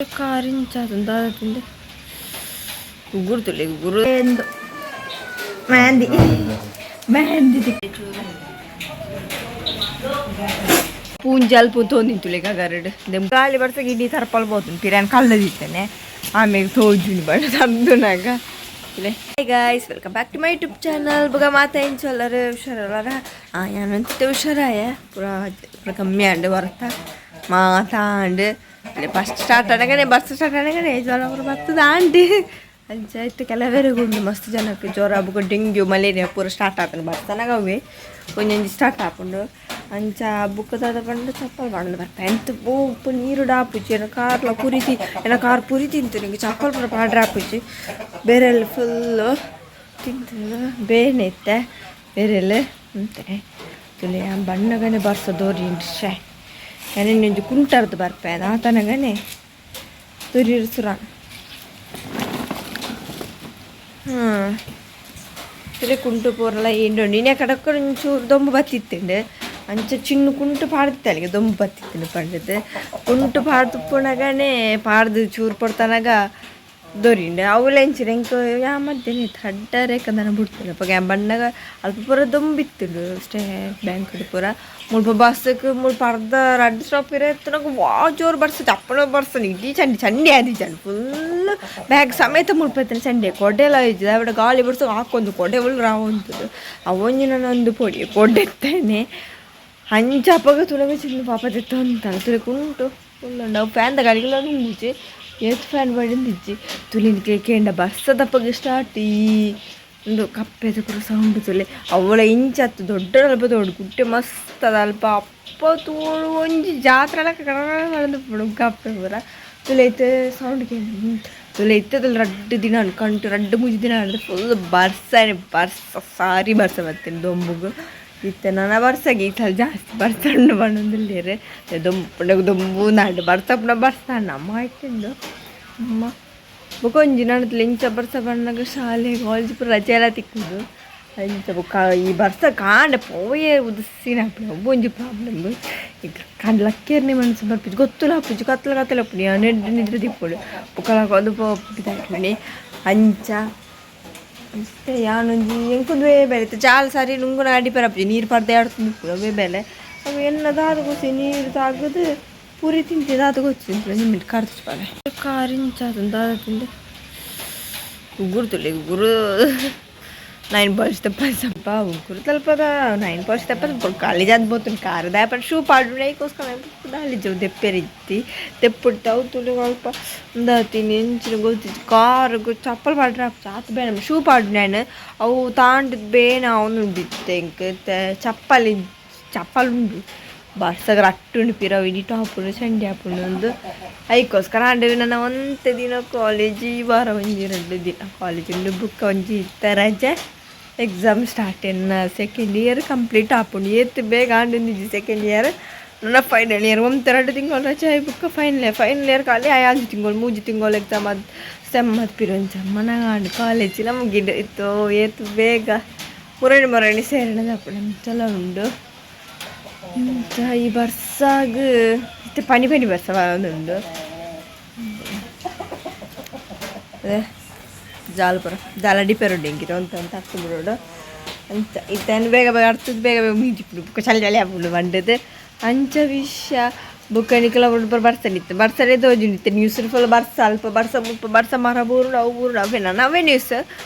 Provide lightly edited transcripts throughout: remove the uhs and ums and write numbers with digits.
ಕಾರಿಂಚಾದ ಉಗುರು ತುಳಿ ಉಗುರು ಎಂದು ಮೆಹಂದಿ ಮೆಹಂದಿ ಪೂಂಜಾಲ್ ಪೂ ತೋಂದಿಂತುಲೆ ಗರಡು ಗಾಳಿ ಬರ್ಸ ಗಿಡ್ಡಿ ತರ್ಪಲ್ ಬೋತುಂಡು ಪಿರಾನ್ ಕಲ್ಲದಿತ್ತೇನೆ ಆಮೇಲೆ ತೋಜುಂಡು ಬಣ್ಣ ತಂದುನಾಗ. Hi guys, welcome back to my YouTube channel. ಬುಗ ಮಾತಾ ಇಂಚೊಲ್ಲರು ಹುಷಾರಲ್ಲಾರ? ಯಾನಂತ ಹುಷಾರಾಯ. ಪೂರ ಪೂರ ಕಮ್ಮಿ ಆಂಡ್ ವರ್ತ ಮಾತಾಂಡ್. ಫಸ್ಟ್ ಸ್ಟಾರ್ಟ್ ಆನಗನೆ, ಬರ್ಸ ಸ್ಟಾರ್ಟ್ ಆನಗನೆ ಜ್ವರ ಪೂರ ಬರ್ತದ ಆಂಡ್. ಅಂಚ ಇತ್ತೆ ಕೆಲವೆರೆಗ್ ಉಂಡು ಮಸ್ತ್ ಜನಕ್ಕೆ ಜ್ವರ ಬೊಕ ಡೆಂಗ್ಯೂ, ಮಲೇರಿಯಾ ಪೂರ ಸ್ಟಾರ್ಟ್ ಆತುಂಡು. ಬರ್ಸನಗ ಅವೇ ಒಂಜೊಂಜಿ ಸ್ಟಾರ್ಟ್ ಆಪುಂಡು. ಅಂಚ ಬೊಕ ದಾದ ಪಂಡ ಚಪ್ಪಲ್ ಪಾಡೊಂದು ಬರ್ಪ. ಎಂತ ಉಪ್ಪು ನೀರು ಡಾಪುಜಿ. ಎನ್ನ ಕಾರ್ಲ ಪುರಿ ತಿ ಎನ್ನ ಕಾರ್ ಪುರಿ ತಿಂತು. ನಿಂಗೆ ಚಪ್ಪಲ್ ಪೂರ ಪಾಡ್ರೆ ಆಪುಜಿ. ಬೇರೆಲ್ಲ ಫುಲ್ಲು ತಿಂತು ಬೇನೆ ಇತ್ತೆ ಬೇರೆಲ್ಲ ಅಂತೆ ತುಲೆ. ಬಣ್ಣಗನೆ ಬರ್ಸ ದೋರಿಂಡು. ಶೇ, ಯಾನಿಂಜಿ ಕುಂಟರ್ದು ಬರ್ಪೆ ಆತನಗನೆ ದೊರಿರು ಸುರಾನ್. ಹಾಂ, ತುಲೆ ಕುಂಟು ಪೂರಲ ಇಂಡು ಇನೇ ಕಡಕ್ಕ ಒಂಚೂರು ದೊಂಬು ಬತ್ತಿತ್ತುಂಡು. ಅಂಚ ಚಿನ್ನು ಕುಂಟು ಪಾಡ್ದಿತ್ತಲ್ಲಿಗೆ ದೊಂಬು ಬತ್ತಿತ್ತುಂಡು ಪಂಡದು. ಕುಂಟು ಪಾಡ್ದುಪ್ಪುನಗನೆ ಪಾಡ್ದು ಚೂರು ಪೊರ್ತನಗ ದೊರಿಂಡು. ಅವುಲ ಎಂಚಿನ ಎಂಕ್ ಯಾ ಮಧ್ಯಾಹ್ನ ಇತ್ತು ಅಡ್ಡರೆ ಬುಡ್ತುಂಡು. ಅಪಗ ಬಣ್ಣಗ ಅಲ್ಪ ಪೂರ ದೊಂಬಿತ್ತುಂಡು ಸ್ಟೇಟ್ ಬ್ಯಾಂಕ್ ಪೂರ. ಮುಲ್ಪ ಬಸ್ಸಕ್ಕೆ ಮುಲ್ಪ ಅರ್ಧ ರಡ್ಡ್ ಸ್ಟಾಪ್ ಇರತ್ತನಗ ವಾ ಜೋರು ಬರ್ಸ ಚಪ್ಪನ ಬರ್ಸ. ಇಡೀ ಚಂಡಿ ಚಂಡಿ ಆದಿಜಾಂಡ್. ಫುಲ್ ಬ್ಯಾಗ್ ಸಮೇತ ಮುಲ್ಪ ಇತ್ತಿನ ಚಂಡಿ. ಕೊಡೆಲ ಇಜ್ಜಿ. ಅವಡ ಗಾಳಿ ಬರ್ಸ ಹಾಕೊಂದು ಕೊಡೆ ಉಳ್ಳು ರಾವೊಂತುಂಡು. ಅವೊಂಜಿ ನನೊಂದು ಪೊಡಿ ಕೊಡೆ ಎತ್ತೇನೆ. ಅಂಚ ಅಪಗ ತುಲಗ ಚಿನ್ನ ಪಾಪ ದೆತ್ತೊಂತಲ್ಲ. ತುಲೆ ಕುಂಟು ಫುಲ್ ಉಂಡು. ಅವು ಫ್ಯಾನ್ದ ಗಾಳಿಗೆಲ್ಲ ನುಂಗುಜಿ. ಏತ್ ಫ್ಯಾನ್ ಪಾಡಿಂದಿಜ್ಜಿ. ತುಲಿನಿಕೆ ಕೇಂಡ ಬರ್ಸದಪಗ ಸ್ಟಾರ್ಟ್ ಈ ಉಂದು ಕಪ್ಪೆದ ಪೂರ ಸೌಂಡ್. ತುಲೆ ಅವಳ ಇಂಚತ್ತು ದೊಡ್ಡ ಅಲ್ಪ ದೊಡ್ಡ ಗುಡ್ಡೆ ಮಸ್ತ್ ಅದ. ಅಲ್ಪ ಅಪ್ಪ ತೋಡು ಒಂಜಿ ಜಾತ್ರೆ ಪಡಂದು ಕಪ್ಪೆ ಪೂರ. ತುಲೆ ಇತ್ತೆ ಸೌಂಡ್ ಕೇಂಡ. ತುಲೆ ಇತ್ತದಲ್ಲಿ ರಡ್ಡು ದಿನ ಕಂಟು ರಡ್ಡು ಮೂಜಿ ದಿನ ಅಂದ್ರೆ ಫುಲ್ ಬರ್ಸನೆ ಬರ್ಸ. ಸಾರಿ ಬರ್ಸ ಬತ್ತೀನಿ ದೊಂಬುಗು. ಇತ್ತೆ ನನ ಬರ್ಸಗೆ ಈ ಸಲ ಜಾಸ್ತಿ ಬರ್ಸ ಉಂಡು ಪಂಡೊಂದುಲ್ಲೆರ್. ದೊಂಬು ದೊಂಬು ನಾಡು ಬರ್ಸ ಪುನ ಬರ್ಸ ನಮ್ಮ ಆಯ್ತುಂಡು ಅಮ್ಮ. ಬೊಕ ಒಂಜಿ ನನತ್ಲೆ ಇಂಚ ಬರ್ಸ ಬನ್ನಗ ಶಾಲೆ ಕಾಲೇಜ್ ಪೂರ ರಜೆ ಎಲ್ಲ ತಿಕ್ಕುದು. ಅಂಚ ಬೊಕ ಈ ಬರ್ಸ ಕಾಂಡೆ ಪೋಯೆ ಉದಸಿನ ಅವು ಒಂಜಿ ಪ್ರಾಬ್ಲಮ್. ಈಗ ಕಾಂಡೆ ಲಕ್ಕೇರ್ನೆ ಮನಸ್ಸು ಬರ್ಪುಜಿ, ಗೊತ್ತುಲ ಆಪುಜಿ. ಕತ್ಲೆ ಕತ್ತಲೆ ಆಪುಂಡು. ಯಾನ್ ಎಡ್ಡೆ ನಿದ್ರೆ ತಿಪ್ಪುಂಡು. ಬೊಕ ಲಕ್ಕೊಂದು ಪೋಪಿದಾಯ್ಪುನಿ. ಅಂಚ ಇತ್ತೆ ಯಾನೊಂಜಿ ಎಂಕೊಂದುವೇ ಬೇಲೆ ಇತ್ತೆ ಜಾಲ್ ಸಾರಿ ನುಂಗುನ ಅಡಿಪೆರ ಆಪುಜಿ. ನೀರು ಪರ್ದೆ ಆಡ್ತುಂದು ಅವೇ ಬೇಲೆ. ಅವು ಎನ್ನ ದಾದ ಗೊತ್ತಿ ನೀರು ತಾಗದು ಪೂರಿ ತಿಂತಿ ದಾದ ಗೊತ್ತಿಂತು ನಿಮ್ಮಿಂಟ್ ಕರ್ದು ಪಾಲೆ ಕಾರಿಂಚಾದ ದಾದ ತಿಂದೆ. ಉಗುರು ತುಲೆ ಉಗುರು ನೈನ್ ಪಾಲಿಶ್ ತೆಪ್ಪ ಉಗುರು ತಲ್ಪದ ನೈನ್ ಪಾಲಿಶ್ ತೆಪ್ಪ ಕಾಲೇಜ್ ಅದು ಬೋತುಂಡು. Car ದಾಯ shoe ಪಾಡುನೆ ಐಕೋಸ್ಕರ ದಾಲಿಜು ದೆಪ್ಪೆರಿತ್ತಿ ತೆಪ್ಪುಡ್ತಾವು. ತುಲೆ ಅಲ್ಪ ಉಂದಾತೀನಿ ಎಂಚಿನ ಗೊತ್ತಿಜ್ಜಿ. ಕಾರ್ಗ್ ಚಪ್ಪಲ್ ಪಾಡ್ರೆ ಆತ್ ಬೇನೆ. ಶೂ ಪಾಡುನೆ ಅವು ತಾಂಡದ್ ಬೇನೆ ಆವೊಂದುಂಡು. ಎಂಕ್ ಚಪ್ಪಲ್ ಚಪ್ಪಲ್ ಉಂಡು. ಬರ್ಸಗ್ ರಟ್ಟುಂಡು ಪಿರವು ಇಡೀ ಟಾಪುಂಡು ಚಂಡಿ ಆಪುಂಡು ಅಂದ್. ಐಕೋಸ್ಕರ ಆಂಡ ನನ ಒಂತೆ ದಿನ ಕಾಲೇಜ್. ಈ ವಾರ ಒಂಜಿ ರಡ್ಡ್ ದಿನ ಕಾಲೇಜ್ ಉಂಡು. ಬೊಕ್ಕ ಒಂಜಿ ಇತ್ತೆ ರಜೆ. Exam start. ಎನ್ನ second year complete ಆಪುಂಡು. ಏತ್ ಬೇಗ ಆಂಡುಂದಿಜ್ಜಿ ಸೆಕೆಂಡ್ ಇಯರ್. ನನ್ನ ಫೈನಲ್ ಇಯರ್ ಒಂತೆ ರಡ್ಡ್ ತಿಂಗಳು ರಜೆ ಆಯಿ ಬೊಕ್ಕ final year. Final year ಖಾಲಿ ಆಂಜಿ ತಿಂಗಳು ಮೂಜಿ ತಿಂಗಳು ಎಕ್ಸಾಮ್ ಆದ್ ಸೆಮ್ ಆದ್ ಪಿರ ಒಂಜಿ ಅಮ್ಮನ ಆಂಡ್. ಕಾಲೇಜ್ ಮುಗಿಂಡು. ಇತ್ತು ಏತ್ ಬೇಗ ಮುರಣಿ ಮುರಣಿ ಸೇರಣದ ಆಪುಂಡು. ಅಂಚಲ ಉಂಡು. ಇಂಚ ಈ ಬರ್ಸಾಗ್ ಇತ್ತೆ ಪನಿ ಪನಿ ಬರ್ಸ ಬರೊಂದುಂಡು. ಅದೇ ಜಾಲ್ ಪೂರ ಜಾಲ ಡಿಪೇರ್ ಉಂಡು. ಎಂಕಿತ ಒಂತೆ ಒಂತೆ ಅರ್ತು ಬಿಡೋಡು. ಅಂಚ ಇತ್ತೆ ಬೇಗ ಬೇಗ ಅರ್ತದ ಬೇಗ ಬೇಗ ಮೀಜಿಪುಂಡು. ಬೊಕ್ಕ ಚಳಿ ಚಳಿ ಆಪುಂಡು ಪಂಡದು. ಅಂಚ ವಿಷಯ. ಬೊಕ್ಕ ನಿಕಲ ಪೂರ ಬರ್ಸನಿತ್ತು ಬರ್ಸನೆ ತೋಜುಂಡು. ಇತ್ತೆ ನ್ಯೂಸ್ ಫುಲ್ ಬರ್ಸ. ಅಲ್ಪ ಬರ್ಸ ಮುಲ್ಪ ಬರ್ಸ ಮರ ಬೂರುಂಡು ಅವು ಬೂರುಂಡು ಅವೇ ನನ ಅವೇ ನ್ಯೂಸ್.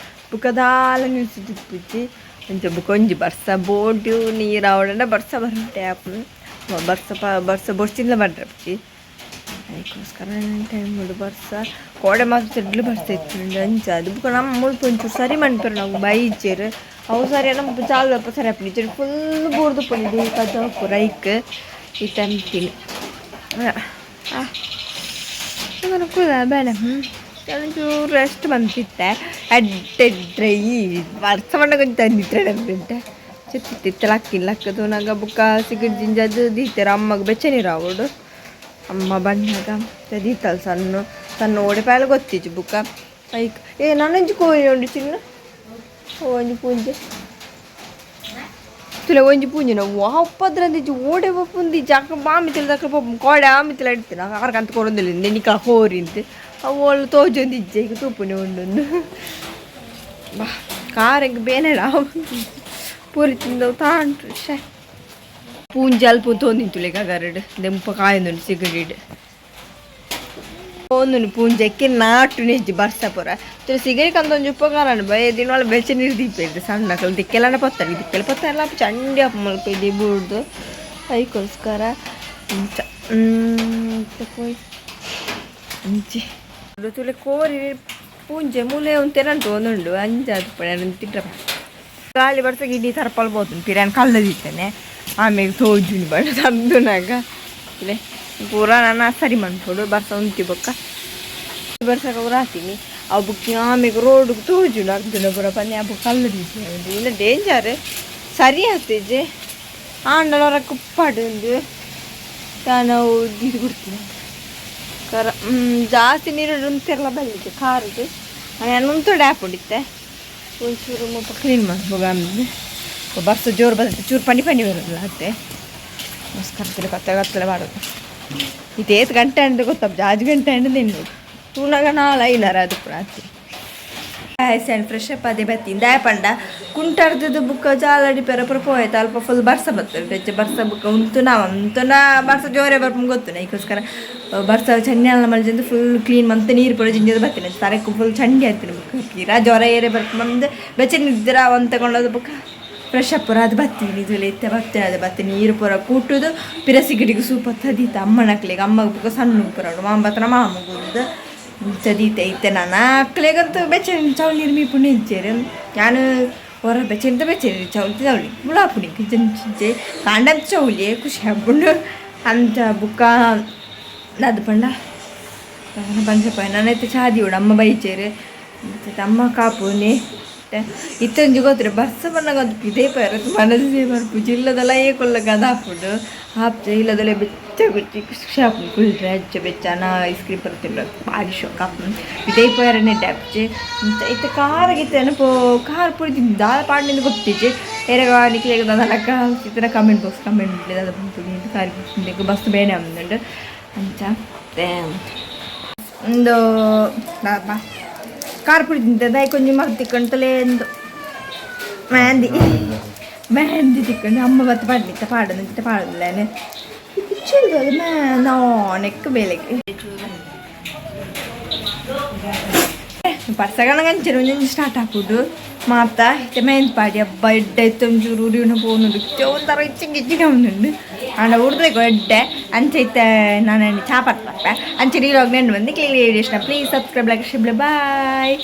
ಬೊಕ್ಕ ದಾಲ ನ್ಯೂಸ್ ತಿಕ್ಕುಜಿ. ಅಂಚ ಬೊಕ್ಕ ಒಂಜಿ ಬರ್ಸ ಬೋಟು ನೀರು ಆವೊಡಂಡ ಬರ್ಸ ಬರಂಟೆ ಆಪುಂಡು. ಬರ್ಸ ಪ ಬರ್ಸ ಬೊಡ್ಚಿಂದ್ಲ ಬರ್ಪುಜಿ. ಐಕೋಸ್ಕರ ಟೈಮ್ ಉಂಡು ಬರ್ಸ ಕೋಡೆ ಮಾತ್ರ ತೆಡ್ಲು ಬರ್ಸ ಇತ್ತುಂಡು. ಅಂಚ ಅದು ಬೊಕ್ಕ ನಮ್ಮ ಮುಲ್ಪ ಒಂಚೂರು ಸರಿ ಮನ್ಪೆರ್ ನಾವು ಬೈಜೆರ್. ಅವು ಸರಿ ನಮ್ಮ ಚಾಲು ಅಲ್ಪ ಸರಿ ಆಪುಂಡು. ಇಜ್ಜಿಡ ಫುಲ್ ಬೂರ್ದು ಇಡೀ ಕಜವು ಪೂರ. ಐಕ್ ಇತ್ತೆ ಅಂತೀನಿ ಬೇಡ. ಒಂಚೂರು ರೆಸ್ಟ್ ಮಂತಿತ್ತೆ. ಎಡ್ಡೆ ಡ್ರೈ ಬರ್ಸ ಪಂಡ ಕೊಂಚ ನಿದ್ರೆ ಬಿಟ್ಟೆ ಚಿತ್ತಿತ್ತು. ಲಕ್ಕಿ ಲಕ್ಕ ತೂನಗ ಬೊಕ್ಕ ಸಿಗಡಿ ಜಿಂಜಾದ್ ದೀತೆರ್. ಅಮ್ಮಗ್ ಬೆಚ್ಚ ನೀರು ಆವೊಡು. ಅಮ್ಮ ಬನ್ನಗ ದೀತಲ್ ಸಣ್ಣ ಸಣ್ಣ ಓಡೆ ಪಾಯಲ ಗೊತ್ತಿಜ್ಜಿ. ಬೊಕ್ಕ ಐಕ್ ಏ ನನೊಂಜಿ ಕೋರಿ ಉಂಡು ಚಿನ್ನ. ಒಂಜಿ ಪೂಂಜೆ. ತುಲೆ ಒಂಜಿ ಪೂಂಜಿನ ವಾ ಉಪ್ಪದ್ರಂದಿಜ್ಜಿ ಓಡೆ ಪೊಪುಂದಿ ಜಾಕ ಬಾಮಿತಿಲ ದಕ್ಕ ಪೊಪ್ಪು ಕೋಡೆ ಆಮಿತಿಲ ಇಡ್ತೀನಿ ಆರ್ಗಂತ ಕೊರೊಂದಿಲ್ಲ ನೆನಿಕ ಹೋರಿಂತ ಅವು ಓಳು ತೋಜೊಂದಿಜ್ಜೆ ಈಗ ತೂಪುನೆ ಉಂಡೊಂದು ಬಾ ಕಾರೆಗ್ ಬೇನೆಡ ಪೂರಿ ತಿಂದವು ತಾಂಟು ಶೇ ಪೂಂಜಿ ಅಲ್ಪ ತೋಂದಿಂತುಲೆ ಗರಡು ದೆಂಪ ಕಾಯೊಂದುಂಡು ಸಿಗಡಿಡ್ ಒಂದುಂಡು ಪೂಂಜಕ್ಕೆ ನಾಟು ನೆಜ್ಜಿ ಬರ್ಸ ಪೂರ ತುಲೆ ಸಿಗಡಿ ಕಂದೊಂಜಿ ಉಪಕಾರ ಬಯ ದಿನೊಳ ಬೆಚ್ಚ ನೀರು ದೀಪ ಸಣ್ಣ ದಿಕ್ಕೆಲ್ಲ ಪತ್ತಾರೆ ದಿಕ್ಕೆಲ್ಲ ಪತ್ತಾರಲ್ಲ ಚಂಡಿ ಅಪ್ಪ ಮಲ್ಪ ಇದೆ ಬೂಡ್ದು ಅದಕ್ಕೋಸ್ಕರ ಇಂಚ ಪೋಯ್ ಇಂಚಿ ತುಲೆ ಕೋರಿ ಪೂಂಜೆ ಮೂಲೆ ಒಂತೆರಂಟು ಒಂದುಂಡು ಅಂಜಾದು ಪಣೆ ತಿಂಟ್ರಪ್ಪ ಗಾಳಿ ಬರ್ಸ ಗಿಡ್ಡಿ ತರ್ಪಲ್ ಬೋತು ಪಿರಾನ್ ಕಲ್ಲದಿತ್ತೇನೆ ಆಮೇಲೆ ತೋಜುನಿ ಬಣ್ಣ ತಂದುನಾಗ ಇಲ್ಲೇ ಪೂರ ನಾನು ಸರಿ ಮನ್ಪೊಡು ಬರ್ಸ ಉಂತಿ ಬೊಕ್ಕ ಬರ್ಸಕ ರಾತೀನಿ ಅವು ಬುಕ್ ಆಮೇಲೆ ರೋಡ್ ತೋಜುಂಡು ಅರ್ಧನ ಪೂರ ಪನ್ನೆ ಅವು ಕಲ್ಲದಿತ್ತೇನೆ ಇನ್ನು ಡೇಂಜರ್ ಸರಿ ಆಗ್ತಿಜ್ಜೆ ಆಂಡಲ ಕುಪ್ಪಾಡು ಒಂದು ನಾನು ಇದು ಕೊಡ್ತೀನಿ ಕರ ಜಾಸ್ತಿ ನೀರು ಉಂತಿರಲ್ಲ ಬಲ್ಲಿಗೆ ಕಾರಿಗೆ ನಾನು ಉಂತೊಡೆ ಹಾಕೊಂಡಿತ್ತೆ ಒಂಚೂರು ಮುಪ್ಪ ಕ್ಲೀನ್ ಮಾಡ್ಬೋಗ ಆಮೇಲೆ ಬರ್ಸ ಜೋರು ಬರುತ್ತೆ ಚೂರು ಪನಿ ಪನಿ ಬರೋಲ್ಲ ಅತ್ತೆ ನಮಸ್ಕಾರ ಕತ್ತೆ ಕತ್ತಲೆ ಮಾಡೋದು ಇದು ಏತ್ ಗಂಟೆ ಅಂಡ್ ಗೊತ್ತಪ್ಪ ಜಾಜ್ ಗಂಟೆ ಅಂಡ್ ನಿನ್ನು ತೂನಾಗ ನಾಳೆ ಐನಾರ ಅದು ರಾತ್ರಿ ಆಯ್ತು ಫ್ರೆಶ್ ಅಪ್ ಅದೇ ಬತ್ತಿ ದಾಯ ಪಂಡ ಕುಂಟಾರ್ದದ್ದು ಬುಕ್ಕ ಜಾಲಡಿ ಪೆರ ಪುರ ಪೋಯ್ತು ಅಲ್ಪ ಫುಲ್ ಬರ್ಸ ಬರ್ತದೆ ಬೆಚ್ಚ ಬರ್ಸ ಬುಕ್ಕ ಉಂಟು ನಾ ಉಂಟು ನಾ ಬರ್ಸ ಜೋರೆ ಬರ್ಪು ಗೊತ್ತು ನೈಕೋಸ್ಕರ ಬರ್ಸ ಚಂಡಿ ಅಲ್ಲ ಮಲ್ಜಂದು ಫುಲ್ ಕ್ಲೀನ್ ಮಂತ ನೀರು ಪೂರ ಜಿಂಜದ ಬರ್ತೀನಿ ತರಕ್ಕೆ ಫುಲ್ ಚಂಡಿ ಆಗ್ತೀನಿ ಬುಕ್ಕ ತೀರಾ ಜ್ವರ ಏರೆ ಬರ್ಪ ಬಂದು ಬೆಚ್ಚ ನಿದ್ರ ಒಂದು ತಗೊಂಡೋದು ಬುಕ್ಕ ಫ್ರೆಶ್ ಅಪ್ ಪೂರ ಅದು ಬತ್ತೀನಿ ಇದು ಇತ್ತೆ ಬತ್ತೆ ಅದು ಬತ್ತಿ ನೀರು ಪೂರ ಕೂಟುದು ಪಿರಸಿಗಿಡಿಗೆ ಸೂಪ್ ಹತ್ತದೀತ ಅಮ್ಮನಕ್ಲಿಗೆ ಅಮ್ಮಗೆ ಬುಕ್ಕ ಸಣ್ಣ ಪೂರ ಮಾಮ ಬತ್ತನ ಮಾಮಗುಂದು ಚದೀತೆ ಇತ್ತೆ ನಾನು ಅಕ್ಲೆಗಂತೂ ಬೆಚ್ಚ ಚೌಳಿ ನೀರು ಮೀಪು ನೆಂಚೇರು ನಾನು ಹೊರ ಬೆಚ್ಚಂತ ಬೆಚ್ಚ ಚೌಲಿ ಚೌಲಿ ಮುಳಾಪುಣಿ ಕಿಚನ್ ಕಾಂಡಂತ ಚೌಲಿ ಖುಷಿ ಆಗ್ಬಿಂಡು ಅಂತ ಬುಕ್ಕ ಅದು ಪಂಡ ಪಂಚಪ್ಪ ನಾನೈತೆ ಚಾದಿ ಅಮ್ಮ ಬೈಚೇರು ಅಮ್ಮ ಕಾಪುನಿ ಇತ್ತೊಂಜಿ ಗೊತ್ತಿರ ಬರ್ಸ ಬಣ್ಣಗ ಅದು ಇದೇ ಪೈರತ್ ಮನಸ್ಸೇ ಬರ್ಪು ಜಿಲ್ಲದಲ್ಲ ಏ ಕೊಲ್ಲಗ ಅದು ಹಾಪುಂಡು ಹಾಪ್ಚೆ ಇಲ್ಲದಲ್ಲೇ ಬೆಚ್ಚ ಗುಚ್ಚಿ ಖುಷಿ ಆಪುಂಡು ಕುಲ್ಡ್ರೆ ಅಜ್ಜ ಬೆಚ್ಚ ನಾ ಐಸ್ ಕ್ರೀಮ್ ಬರ್ತಿಲ್ಲ ಭಾರಿ ಶೋಕ್ ಆಪುಂಡು ಇದೇ ಪೈರನೆ ಡ್ಯಾಪ್ಚೆ ಇತ್ತೆ ಕಾರಗಿತ್ತೆ ಪೋ ಖಾರ ಪುಡಿ ದಾಲ ಪಾಡಿನಿಂದ ಗೊತ್ತಿಜ್ಜೆ ಎರೆಗ ನಿಕ್ಲೇಗ ದಾದಲಕ್ಕ ಇತರ ಕಮೆಂಟ್ ಬಾಕ್ಸ್ ಕಮೆಂಟ್ ದಾದ ಕಾರ್ ಬಸ್ ಬೇನೆ ಅಂದುಂಡು ಅಂಚ ಒಂದು ಬಾ ಖಾರ ಪುಡಿ ತಿಂತದೆ ಕೊಂಚ ಮರ್ತು ತಿಕ್ಕಂತಲೇ ಎಂದು ಮೆಹಂದಿ ಮೆಹಂದಿ ತಿಕ್ಕೊಂಡು ಅಮ್ಮ ಬತ್ತು ಪಾಡ್ಲಿತ್ತ ಪಾಡೋದು ಇಂತ ಪಾಡೋದಿಲ್ಲ ಅದು ನಾನೆಕ್ಕ ಬೇಲೆಗೆ ಪರ್ಸಗಣ ಕಂಚನ ಒಂಜೊಂಜಿ ಸ್ಟಾರ್ಟ್ ಆಪುಂಡು ಮಾತಾ ಇತ್ತೆ ಮೆಹಂದಿ ಪಾಡಿ ಹಬ್ಬ ಎಡ್ಡೆ ಇತ್ತು ಒಂಚೂರು ಉರಿಯುನ ಪೋನುಂಡು ಒಂಥರ ಇಚ್ಚಿಂಗ್ ಇಚ್ಚಿಂಗ್ ಉಂಡು ಆಂಡ ಉರ್ದೆಗು ಎಡ್ಡೆ ಅಂಚ ಇತ್ತೆ ನಾನು ಚಾಪತ್ ಪರ್ಪೆ ಅಂಚೆ ನೀರು ನೆಂಡು ಬಂದು ಕ್ಲೀನ್ ಇಷ್ಟ please subscribe like share bye.